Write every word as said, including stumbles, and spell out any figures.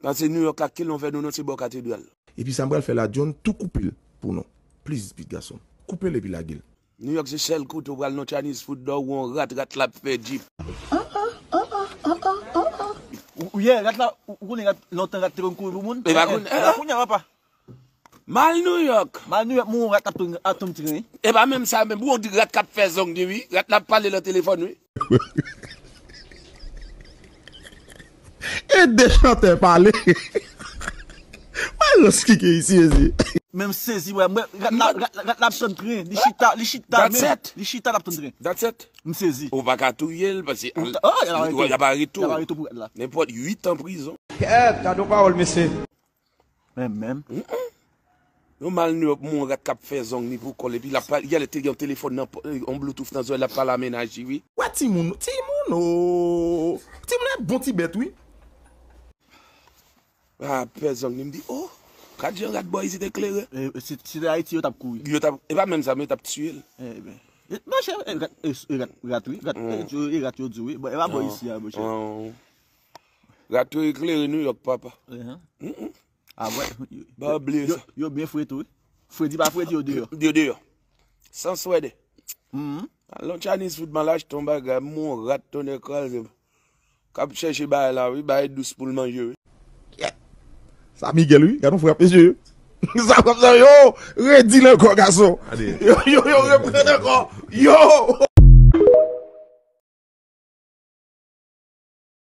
Pase New York la, kilè w fè nou non, se bò katedral. Epi sa m pral fè la, John, tou koupe l pou nou. Please, pitit gason. Koupe l epi lage l. New York se sèl kote w pral nan Chinese food la, ou wè yon rat, rat la ap fè jip. Ou ye rat la, ou konnen rat lontan rat te konn kouri pou moun? E pa konnen. E pa kounye a papa. Mal New York. Mal New York, moun rat ap tonm tren. E pa menm sa menm, ou di rat k ap fè zong li wi. Rat la ap pale nan telefòn wi. E de chantè pale. Mwen rans kike isi ezi. Menm sezi wè, mwen rat la rat la ap tonm tren. Li chita, li chita That's menm. It. Li chita l ap tonm tren. That's it. M sezi. Ou pa ka touye l paske Ou ta- oh, y ap arete. Y ap arete Y ap w. arete pou rat la. Nenpòt uit an prizon. Kèt, gade yon pawòl mesye. Menm menm. Yon mal New York, moun rat k ap fè zong li pou kò l epi l ap pale, yalè te gen yon telefòn nan yon bluetooth nan zòrèy l ap pale a mennaj li wi. Wè timoun, timoun o. Timoun e bon ti bèt wi. Ah, pè zong li m di oh. Gad jan rat bò isit eklere. E, si si te Ayiti yo t ap kouri. Yo t ap, e pa menm sa men yo t ap tiye l. Ebyen. Monchè, e, rat, e, e, rat, rat wi. Rat, e, e rat yo di wi. Bon, e pa bò isi a monchè. Rat yo eklere New York papa. Ah wè. Pa bliye Yo, sa. Yo byen fre tou wi. Fredi pa fredi yo deyò. Yo deyò. San swèdè. Al nan Chinese food man l achte yon bagay, m wè yon rat tonnè kraze m. K ap chèche bagay la wi, bagay dous pou l manje wi. Sa Miguel wi, gade yon frap mesye. Sa frap sa yo, redi nan kò gason. Yo, yo, yo, reprann ankò. Yo!